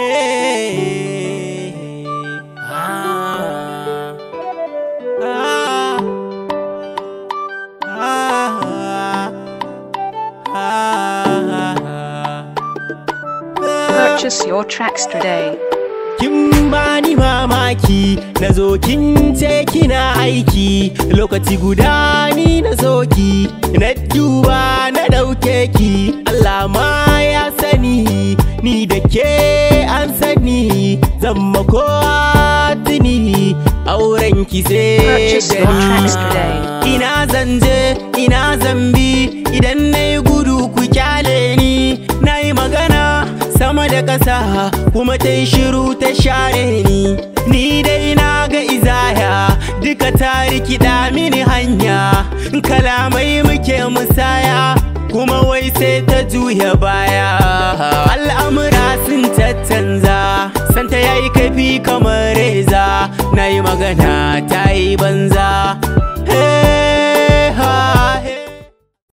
Hey, ah, ah, ah, ah, Purchase your tracks today. Kin bani mamaki, na zo kin ce kina aiki, lokaci guda ni na zo ki, na duba na ɗauke ki, Allah ma ya sani, ni da ke an sani, zan makowa tuni, auren ki sai Purchase da your ni. Tracks today. Ina zan je, ina zan bi, idan na yi gudu ku kyale ni, na yi magana sama da ƙasa, kuma ta yi shiru ta share ni. Ni dai na ga izaya, duka ta rikida mini hanya, kalamai muke musaya, kuma wai sai ta juya baya. Al'amura sun caccanza, santa ya yi kaifi kamar reza.